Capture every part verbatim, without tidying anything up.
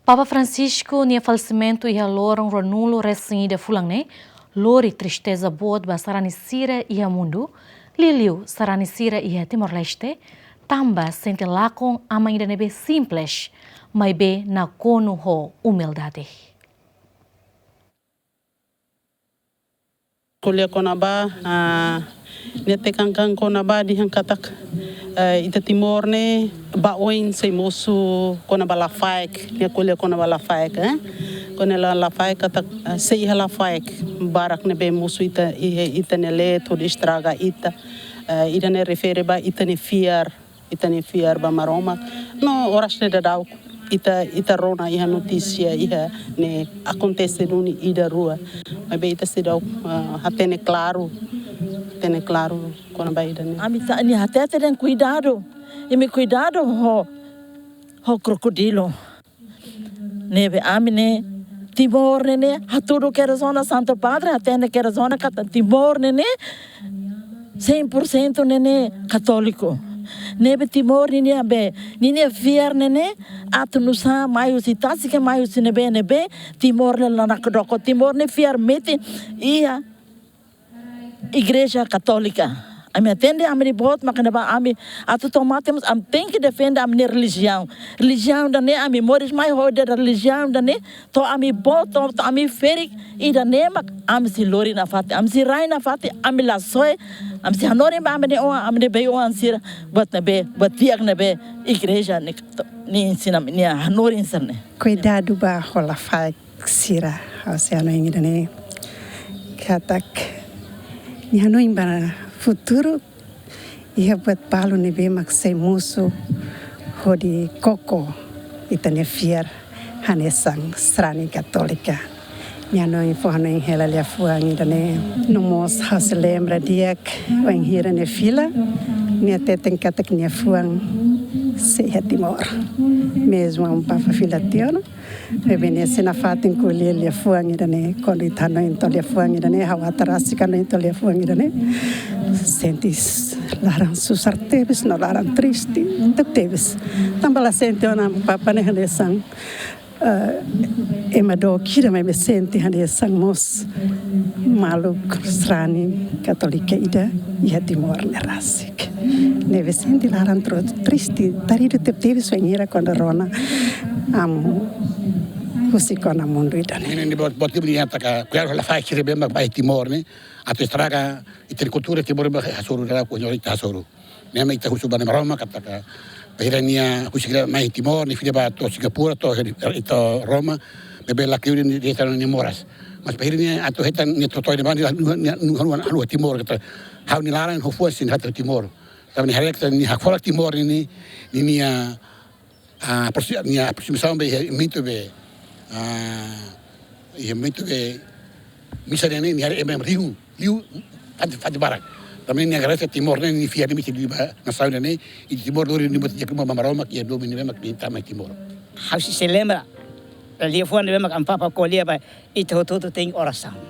Papa Francisco nia falesimentu iha loron ruanulu resin ida fulan ne'e lori tristeza boot ba sarani sira iha mundu, liuliu sarani sira iha Timor-Leste, tanba sente lakon aman ida ne'ebé simples, maibé nakonu ho umildade. Ko'alia kona-ba, ah, nia tekankan kona-ba dehan katak, eh, ita Timor ne'e ba oin sei mosu kona-ba lafaek, nia ko'alia kona-ba lafaek, eh? Kona-ba lafaek katak, eh, sei iha lafaek barak ne'ebé mosu ita, iha ita-nia leet hodi estraga ita, eh, ida-ne'e refere ba ita-nia fiar, ita-nia fiar ba Maromak. No oras ne'e daudaun ita, ita rona iha notísia, iha ne'e akontese duni ida rua. Maibé ita seidauk, ah, hatene klaru, hatene klaru kona-ba ida-ne'e. Ami ta, nia hatete dehan kuidadu. Imi kuidadu ho, ho krokodilu. Ne'ebé ami ne'e Timor ne'e ne'e, hatudu kedas ona, Santu Padre hatene kedas ona katak Timor ne'e ne'e cem por cento ne'e ne'e katóliku. Ne'ebé Timor ne'e ne'e be, ninia fiar ne'e ne'e atu nu'usá, mai husi tasi ka mai husi ne'ebé ne'ebé, Timor ne'e la nakdoko, Timor ne'e fiar metin iha Igreja Katólika. Ami hatene, ami-nia boot mak ne'ebá, ami atu to'o mate mós ami tenke defende ami-nia relijiaun. Relijiaun ida-ne'e ami moris mai hodi relijiaun ida-ne'e, to'o ami boot, to'o, to'o ami ferik, ida-ne'e mak ami sei lori nafatin, ami sei rai nafatin, ami la soe, ami sei hanorin ba ami-nia oan, ami-nia bei-oan sira, buat ne'ebé, buat di'ak ne'ebé igreja nia, nia ensina, nia hanorin sira-ne'e. Kuidadu ba ho lafaek sira, ha'u sei hanoin ida-ne'e katak, nia hanoin ba futuru, iha buat balu ne'ebé mak sei mosu hodi koko ita-nia fiar hanesan sarani Katólika. Nia hanoin, fó hanoin hela liafuan ida-ne'e. No mós ha'u sei lembra di'ak, wainhira nia fila, nia hateten katak nia fuan sei iha Timor. Mezmu Amu Papa fila tiha ona, maibé nia sei nafatin ko'alia liafuan ida-ne'e, kuandu ita hanoin to'o liafuan ida-ne'e, ha'u atu rasik hanoin to'o liafuan ida-ne'e, sente laran susar tebes, no laran triste tebetebes. Tanba la sente ona Amu Papa ne'e hanesan, eh, ema dook ida, maibé sente hanesan mós maluk sarani Katólika ida iha Timor ne'e rasik. Ne'ebé sente laran tro-, triste, taridu tebetebes wainhira kuandu rona amu husik ona mundu ida-ne'e. Ne'e, ne'e buat, buat ne'ebé nia hataka, kuidadu ho lafaek sira ne'ebé mak ba iha Timor ne'e, atu estraga ita-nia kultura Timor ne'ebé hasoru daudaun, kuandu ita hasoru. Ne'e mak ita husu ba Na'i Maromak katak, bainhira nia husik ita mai Timor, nia fila ba to'o Singapura, to'o, to'o Roma, maibé la kleur de'it nia moras. Mas bainhira nia atu hetan nia to'o to'o iha ne'ebá, nia, nia, nia, nia, nia, nia Timor katak, ha'u-nia laran ho fuan sei nafatin Timor. Tanba nia haree katak nia hakfodak Timor ne'e, ne'e, ne'e nia, ah, aproxi-, nia aproximasaun be, iha momentu be, ah, iha momentu be misa ne'e, nia haree ema riu, riu, fatin, fatin barak. Tanba ne'e nia agradese Timor ne'e, nia fiar ne'e mesti liu ba nasaun ne'e, i Timor lori nia buat di'ak ruma ba Maromak, iha domin ne'ebé mak nia tama iha Timor. Ha'u sei lembra liafuan ne'ebé mak Amu Papa ko'alia ba, ita hotu-hotu tenke orasaun.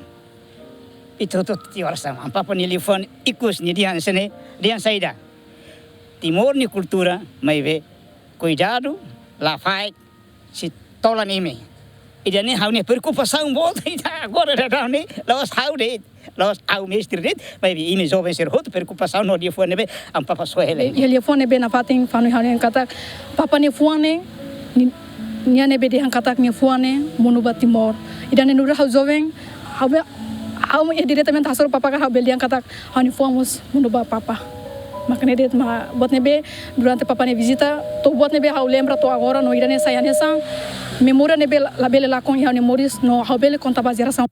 Ita hotu-hotu tenke orasaun. Amu Papa nia liafuan ikus nia dehan hanesan ne'e, dehan saida. Timor nia kultura, maibé kuidadu, lafaek sei tolan imi. Ida-ne'e ha'u-nia preokupasaun boot ita agora daudaun ne'e, la'ós ha'u de'it, la'ós ha'u mestre de'it, maibé imi joven sira hotu preokupasaun no liafuan ne'ebé Amu Papa soe hela. Iha liafuan ne'ebé nafatin fó hanoin ha'u-nian katak, Papa nia fuan ne'e, ni-, nia ne'ebé dehan katak nia fuan ne'e monu ba Timor. Ida-ne'e nu'udar ha'u joven, ha'u be, ha'u iha diretamente hasoru Papa ka ha'u bele dehan katak ha'u-nia fuan mós monu ba Papa. Mak ne'e de'it mak buat ne'ebé durante Papa nia vizita, to'o buat ne'ebé ha'u lembra to'o agora, no ida-ne'e sai hanesan memória ne'ebé la, labele lakon iha ha'u-nia moris, no ha'u bele konta ba jerasaun.